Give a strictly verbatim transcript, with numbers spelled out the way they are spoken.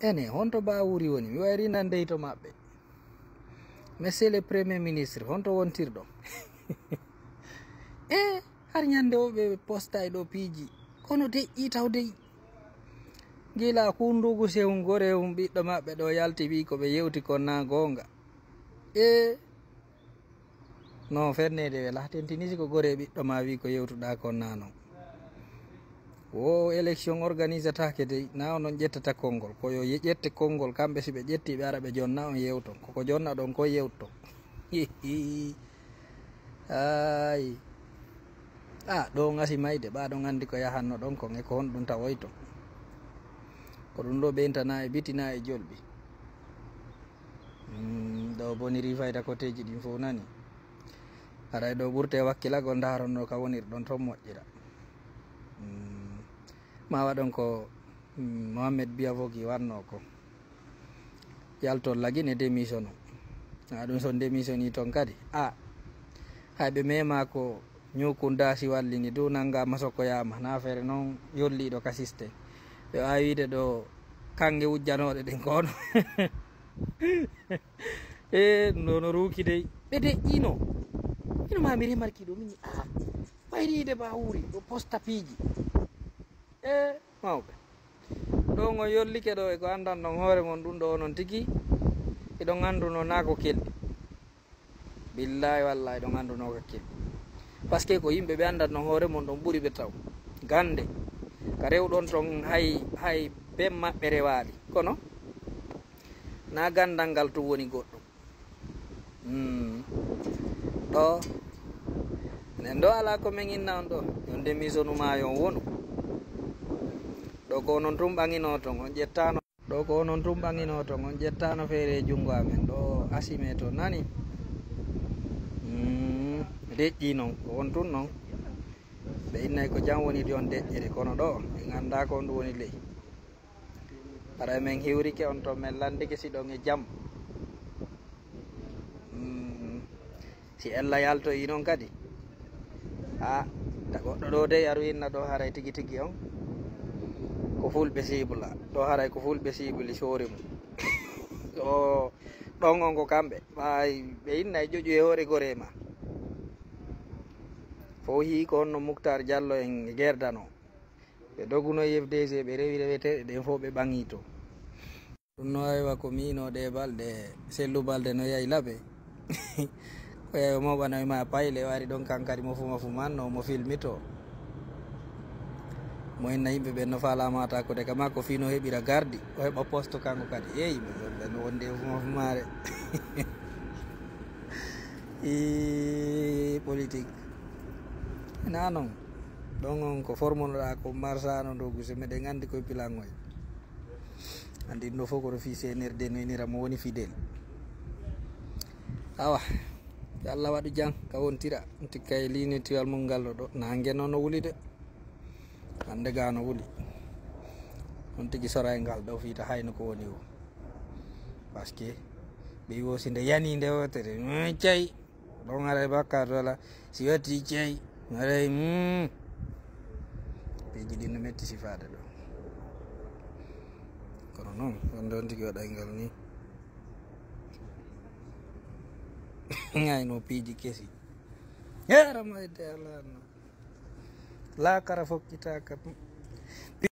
Ene, honto Bawuri woni? Mi wayri nande to maɓɓe. Monsieur le Premier Ministre, honto wontirɗo? E, har ñande o ɓe posta e ɗo piiji. Kono deƴƴi taw dey. Gila kundugu sehun gorehun ɓiɗɗo maɓɓe ɗo yalti wi ko ɓe yewti kon na goonga. E, no fennede wela tentini si ko gore ɓiɗɗo ma wi ko yewtuɗa kon na non. Wo élection organisatake dey, na onon ƴettata konngol. Ko yo ye-, ƴette konngol, kamɓe si ɓe ƴetti ɓe ara ɓe jonna on yewton. Koko jonna ɗon ko yewton. Ay. A, ɗo ngasi mayde, ɓa ɗon andi ko yahanno ɗon kon e ko honɗum tawoyto. Ko ɗum ɗo ɓeyntana e biti na e jolɓi. Mm, ɗo boniri fayda koteji ɗin fof nani. Haray ɗo ɓurte wakkilagol ndaronno ka wonir ɗon ton moƴƴira. Mm, ma waɗon ko, mm, Mohamed Biavogi wanno ko. Yaltol lagi ne démission o. A ɗum son démission i ton kadi. A, hay ɓe mema ko ñukun dasi wallini du nanga masokoyama. Na affaire non yolliɗo ka système. Ɓe wawi wiide ɗo kange wujjanoɗe ɗen kono. E, no, no ruuki dey. Ɓe deƴƴino. Ino ma mi remarki ɗo, min, a, wayri de ba wuri, ɗo posta piiji. E, mawɓe. Ɗo ngo yollike ɗo, e ko andan ɗon hoore mon ɗum ɗo onon tigi, eɗon anduno na ko kelɗi. Billahi wallahi ɗon anduno ko kelɗi. Parce que ko yimɓe ɓe andan ɗon hoore mon ɗon ɓuri ɓe taw. Gande. Ka rewɗon ton hay, hay ben maɓɓe rewali. Kono, na gandal ngal tun woni goɗɗum. Mm. Ɗo, enen ɗo ala ko men inna on ɗo. Yonde misonu ma yon wonu. Ɗo ko onon tun ɓaŋino ton, on ƴettano. Ɗo ko onon tun ɓaŋino ton, on ƴettano feere e jungo amen. Ɗo asime to nani. Mm. Deƴƴi non, ko on tun non. Ɓe innay ko jam woni ɗi on deƴƴiri, kono ɗo, en anda ko on ɗum woni ley. Haray men hiwrike on to men landike si ɗon e jam. Mm. Si Ella yaltoyi non kadi. A, ta goɗɗo ɗo dey aru inna ɗo haray tigi tigi on. Ko fulɓe sibla. Ɗo haray ko fulɓe sibli soori mum. O, ɗon on ko kamɓe. Ɓay ɓe inna e ƴoƴu e hoore gore ma. Fow hii ko honno Muktar Jallo en gerdano. Ɓe doguno F D G, ɓe rewi reweteeɗe ɗen fof, ɓe ɓaŋi to. Ɗum no aywa ko miino ɗe balɗe, sellu balɗe no yahi laɓe. Ko yahi o mooɓanoy ma payle, o ari ɗon kankadi mo fuma fumanno, mo filmito. Mo inna yimɓe ɓen no faalama ta ko de kama ko fii no heɓira gardi, o heɓa poste kanko kadi. Eyi, yimɓe ɓen ɓen no wondi e fuma fumaare. Ii, politique. Ina non. Ɗon on ko formonoɗa ko marsano dogu se meɗen andi koye pilangoy. Andi ɗum ɗo fof koto fii C N R D no inira mo woni fidèle. Awa. Yo Allah waɗu jam ka wontira. Tikka e liinitiwal mum ngal ɗo ɗo. Nange noon no wuli de. Hannde ga no wuli. On tigi soray ngal ɗo fii ta hayno ko woni o. Parce que ɓe wo si nde yani nde wotere. Mm, cay. Ɗon haray bakkaatu wala si watti cey, haray, mm. Piiji ɗin no metti sifaade ɗo. Kono noon, wonde on tigi waɗay ngal ni. Ngayno piiji kesi. Yara mayde Allah no. Laakara fokkitaaka.